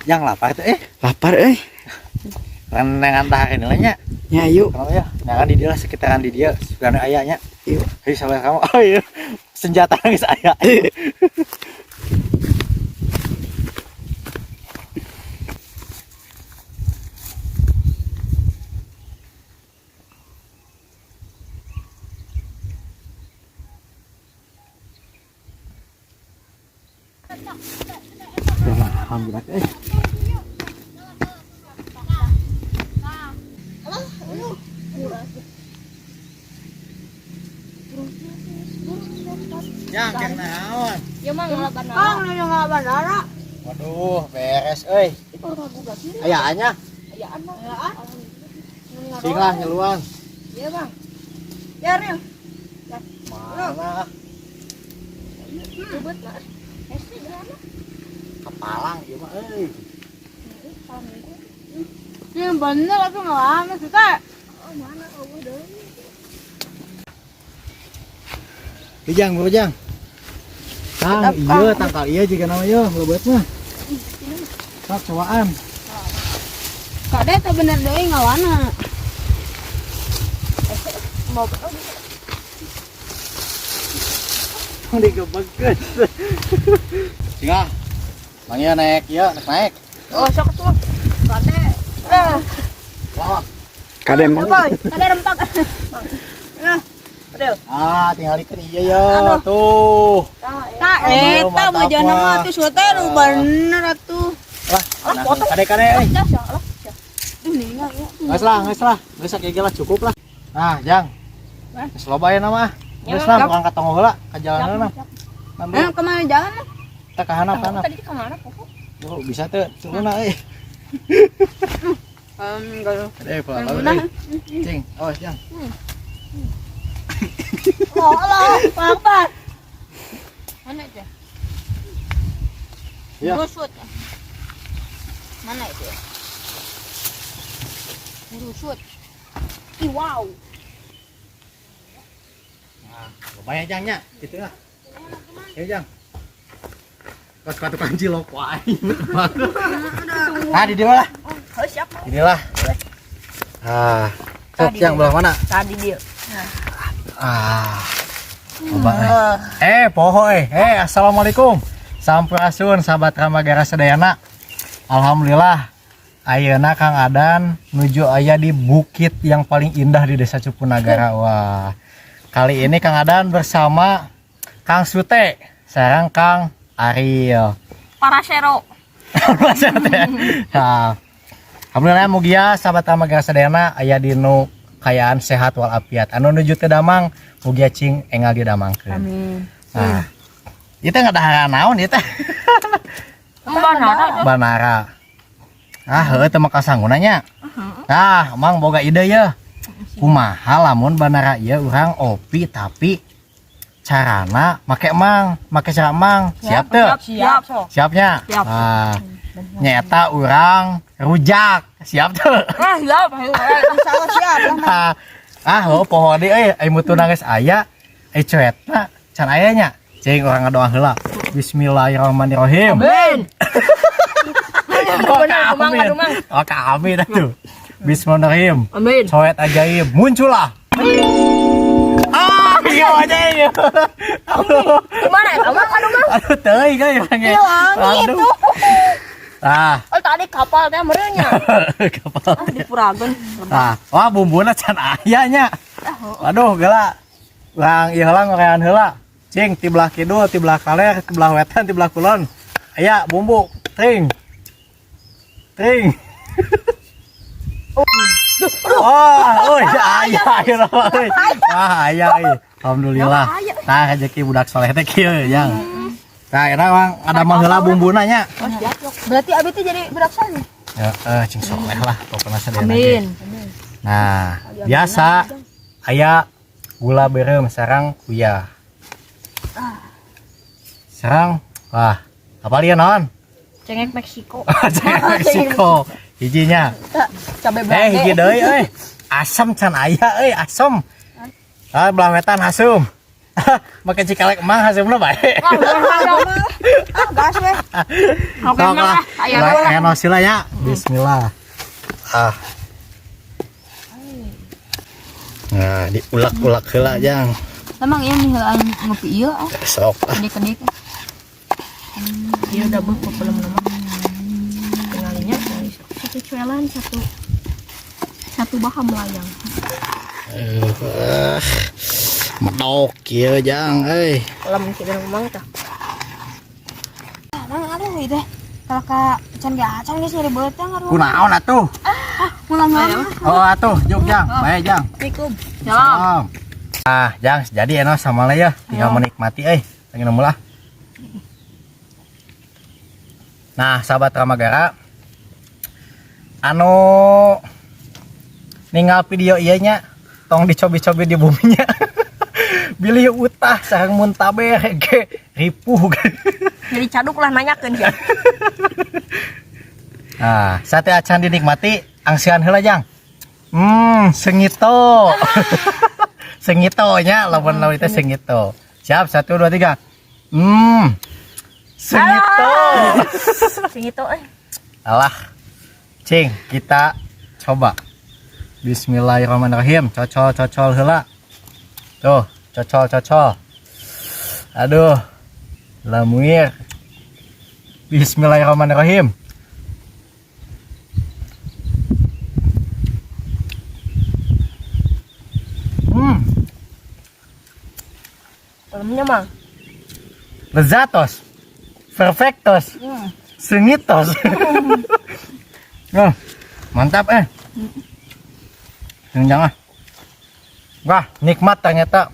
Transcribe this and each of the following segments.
Yang lapar tuh eh. Lapar euy. Renengan tah ini lah nya. Nya yuk. Kenapa ya? Nah, di dia lah sekitaran di dia sugana aya nya. Yuk. Hei salah kamu. Oh iya. Senjata geus aya. Alhamdulillah eh. Yang keur naon? Ya mang ngalaban. Kang nu ngalaban bandara. Waduh, beres euy. Aya nya. Ayaan mah. Ayaan. Sing lah nyeluan. Iya, Bang. Ya, Ril. Mana? Ribet lah. Hese jalan. Kepalang ieu mah euy. Ini bener aku ngalaman suka. Oh, mana Allah deui. Ijang, bro Jang. Kang, iya tangkal iya juga nama yo, lebat mah. Sok cobaan. Kade teh bener deui ngawana. Mau Digebegkeun. Singa. Mang ieu naik ieu, naik naik. Oh, sok tuh. Kade. Eh, Wah. Kade emang. kade rempak. Nah, Aduh. Ah, tinggal ikan iya yo tuh. Tah eta bojona mah atuh suwe teh nu bener atuh. Lah, kade-kade euy. Duh ninggal ya. Geus lah, geus lah. Geus sakieu lah cukup lah. Nah, Jang. Geus loba ya nama. Geus lah, bukan ka tonggo heula, ka jalan heula. Nah, Eh, kemana jalan? Kita ka hanap, hanap. Tadi ke mana pokok? Bro, bisa tuh, turun euy. Enggak. Kade pola euy. Cing, awas Jang. Oh, Allah, Akbar. Mana itu? Ya. Rusut. Mana itu? Rusut. Ih, wow. Nah, lumayan Jang nya, gitu lah. Ayo Jang. Kos ka tukang cilok wae. Ah, di dia lah. Oh, siap. Inilah. Ah, sok yang belah mana? Tadi dia. Ah. Coba eh. Poho eh. Eh, assalamualaikum. Sampurasun sahabat Ramagara Sadayana. Alhamdulillah ayeuna Kang Adan nuju aya di bukit yang paling indah di Desa Cupunagara. Wah. Kali ini Kang Adan bersama Kang Sute, sareng Kang Ariel. Parasero. Nah, alhamdulillah mugia sahabat Ramagara Sadayana aya dinu kayaan sehat walafiat. Anu nuju teu damang mugia cing enggal didamangkeun. Amin. Nah, ieu teh ngadaharan naon ieu teh? Bandara. Banara. Ah, heueuh teu maka sangguna nya. Nah, emang boga ide ye. Kumaha lamun bandara ieu urang opi tapi carana make emang, make cara emang. Siap teu? Siap. Siapnya? Siap. Nah, nyeta urang rujak. Siap teu? Ah, siap. Insyaallah siap. Ah, ah, oh, poho deui euy, ai mutuna geus aya, ai cuetna can aya nya. Cing urang ngadoa heula. Bismillahirrahmanirrahim. Amin. Oh, amin. Oh, amin atuh. Bismillahirrahmanirrahim. Amin. Coet ajaib muncullah. Ah, iya aja iya. Gimana ya? Kamu kan rumah. Aduh, teuing euy orangnya. Hilang Aduh. Ah, Oh, tadi kapal teh merenya. kapal. Ah, di Puragon. Ah, wah bumbuna can aya nya. Waduh, geula. Urang ieu heula ngorean heula. Cing ti belah kidul, ti belah kaler, ti belah wetan, ti belah kulon. Aya bumbu, tring. Tring. Wah, euy, aya aya euy. Wah, aya euy. Alhamdulillah. Tah rezeki budak soleh teh kieu, Jang. Tah, eta mang ada mah heula bumbuna nya. Oh, siap. Berarti abi teh jadi budak soleh. Ya, cing soleh lah pokoknya sadayana ge. Nah, biasa aya gula beureum sareng uyah. Sareng, wah, apa lieu naon? Cengek Meksiko. Cengek Meksiko. Hijinya. Cabe Eh, hiji deui euy. Asem can aya euy, asem. Ah, belah wetan asem. Make cikalek emang hasilna bae. Ah, gas we. Oke, Sok Mang lah. ah. Aya Lah, enos sila ya. Bismillah. Ah. Nah, diulak-ulak heula jang. Emang iya nih heula ngopi ieu ah. Sok ah. Kedik-kedik. Iya udah beuh pelem nama. Tingalinya satu cuelan satu satu baham melayang. Eh, medok kieu jang euy. Pelem kita ngomong tah. Mang aduh ieu teh. Kalau ka can ge acan geus nyeri beuteung aduh. Kunaon atuh? Mulang-mulang. Oh atuh, juk jang. Bae jang. Assalamualaikum. Salam. Ah, jang, jadi enak sama lah ya, tinggal menikmati euy. Lagi nemu lah. Nah, sahabat Ramagara, anu ningal video ieu nya tong dicobi-cobi di buminya. Bilih utah sareng muntaber ge ripuh. Jadi caduk lah nanyakeun sih. Nah, sate acan dinikmati, angsihan heula jang. Sengito. Sengito nya lamun lamun itu sengito. Siap, satu, dua, tiga. Sengito. Sing itu eh. Alah. Cing, kita coba. Bismillahirrahmanirrahim. Cocol cocol heula. Tuh, cocol cocol. Aduh. Lamuir. Bismillahirrahmanirrahim. Pelemnya mang. Lezatos. Perfectos. Sengitos. Nah, mantap eh. Jangan. Wah, nikmat ternyata.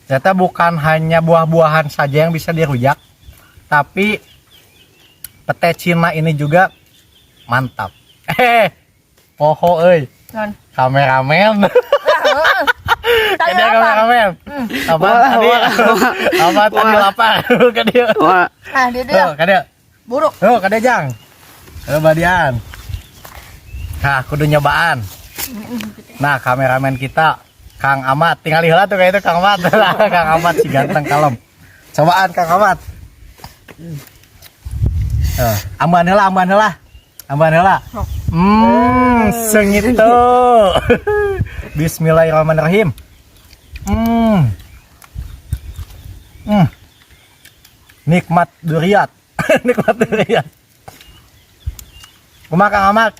Ternyata bukan hanya buah-buahan saja yang bisa dirujak, tapi pete Cina ini juga mantap. Eh, poho euy. Kan. Kameramen. Tadi Dia lapar. kameramen. Apa tadi? Apa tadi lapar? Ke dia. Wah, Nah, dia dia. Tuh, ke dia. Buruk. Tuh, ke dia jang. Ke badian. Nah, kudu nyobaan. Nah, kameramen kita Kang Amat, tinggal heula tuh kayak itu Kang Amat. Kang Amat si ganteng kalem. Cobaan Kang Amat. Eh, amban heula, amban heula. Amban heula. Sengito. Bismillahirrahmanirrahim. Nikmat duriat. Nikmat duriat. Kumaha Kang Amat?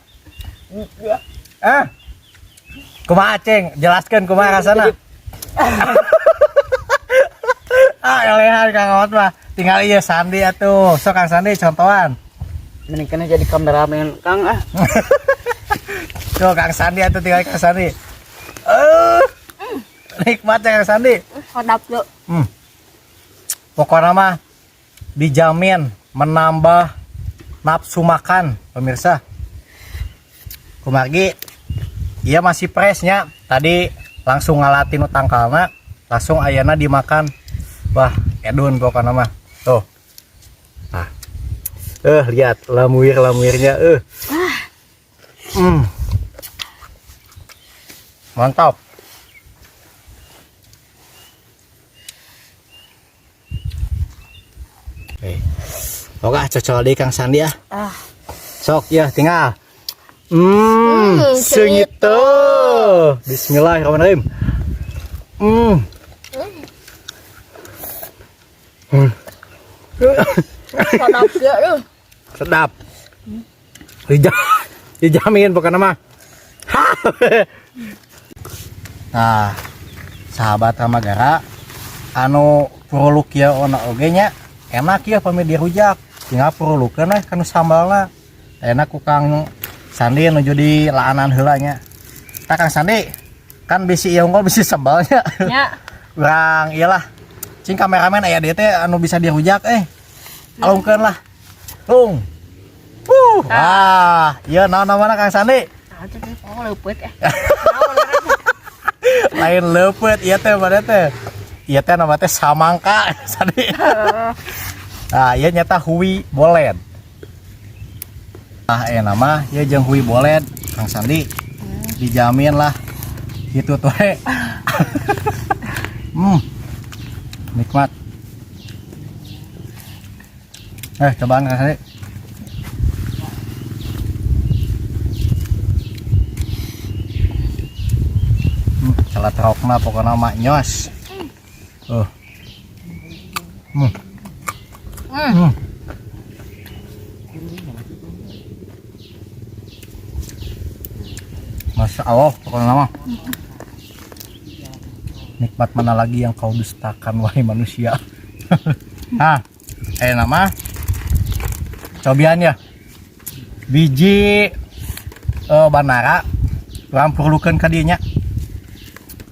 Eh? Kumaha Ceng? Jelaskan kumaha rasana. Ah, elehan Kang Amat mah. Tinggal iya Sandi atuh. Sok Kang Sandi contohan. Mending kena jadi kameramen Kang ah. Tuh Kang Sandi atuh tinggal Kang Sandi. Eh. Nikmat ya Kang Sandi. Sedap tuh. Pokoknya mah dijamin menambah nafsu makan pemirsa. Kumargi iya masih freshnya. Tadi langsung ngalatin tangkalna, langsung ayana dimakan. Wah, edun pokoknya mah. Tuh. Nah. Lihat lamuir-lamuirnya eh. Mantap. Oke. Oke, cocol di Kang Sandi ah. Ah. Sok ya, tinggal. Sengito. Bismillahirrahmanirrahim. Sedap tuh. Sedap. Dijamin bukan mah. Nah, sahabat Ramagara, anu puruluk ya ona oge nya enak ya pami dirujak. Tinggal purulukeun we kanu sambalna. Enak ku Kang Sandi nuju di laanan heula nya. Tah Kang Sandi, kan bisi ieu unggul bisi sambalnya. Ya. Urang iyalah. Cing kameramen aya dieu teh anu bisa dirujak eh. Alungkeun lah. Tung. Wah, ieu naon namana Kang Sandi? Nah, itu teh oh leupeut eh. Lain leupeut ieu teh pada teh. Ieu teh nama teh samangka Sandi. Nah, ieu nyata hui boled. Ah, nama ieu jeung hui boled Kang Sandi. Dijamin lah. Gitu tuh we. Nikmat. Cobaan Kang Sandi. Salat rokna pokoknya mah nyos. Masya Allah, pokoknya mah. Nikmat mana lagi yang kau dustakan wahai manusia. Hah, nama cobian ya. Biji banara urang perlukeun ka dieu nya.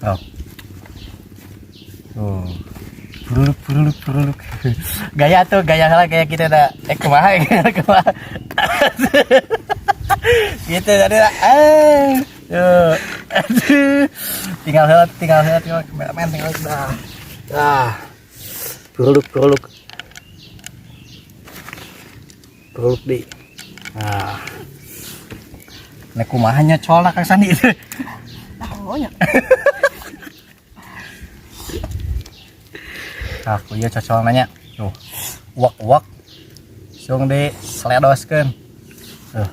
Oh. Tuh. Peruluk, peruluk, peruluk. Gaya tuh, gaya salah gaya kita dah. Kumaha, kumaha. Gitu tadi lah. Tuh. Tinggal helat, tinggal helat, tinggal kameramen, tinggal dah. Dah. Peruluk, peruluk. Peruluk di. Nah. Nek kumaha nya colna Kang Sandi itu. Nah, nya. Aku ieu cocol nanya. Tuh. Uak-uak. Langsung di seledoskeun. Tuh.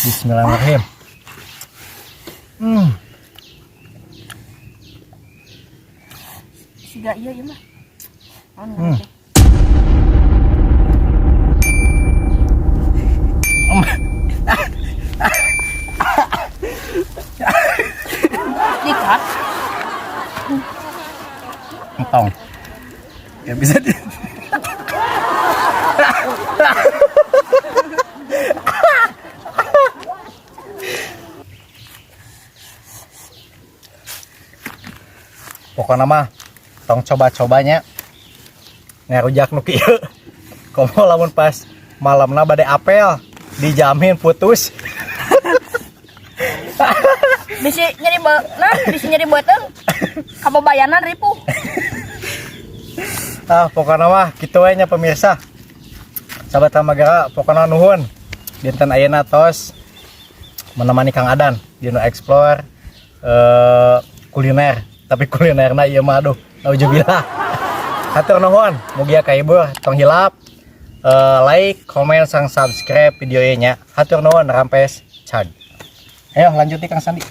Bismillahirrahmanirrahim. Siga ieu ieu mah. Dikat. Entong. Gak bisa di. Pokoknya mah tong coba-cobanya ngarujak nu kieu. Komo lamun pas malamna bade apel dijamin putus. Bisi nyeri nah, bisi nyeri beuteung. Kababayanan ripuh. Ah, pokoknya mah kitu we nya pemirsa. Sahabat Ramagara, pokoknya nuhun. Dinten ayeuna tos menemani Kang Adan dinu explore kuliner. Tapi kulinerna ieu mah aduh, naujubillah. Hatur nuhun, mugia kahibur, tong hilap like, komen, sang subscribe video ieu nya. Hatur nuhun, rampes cag. Ayo lanjut nih Kang Sandi.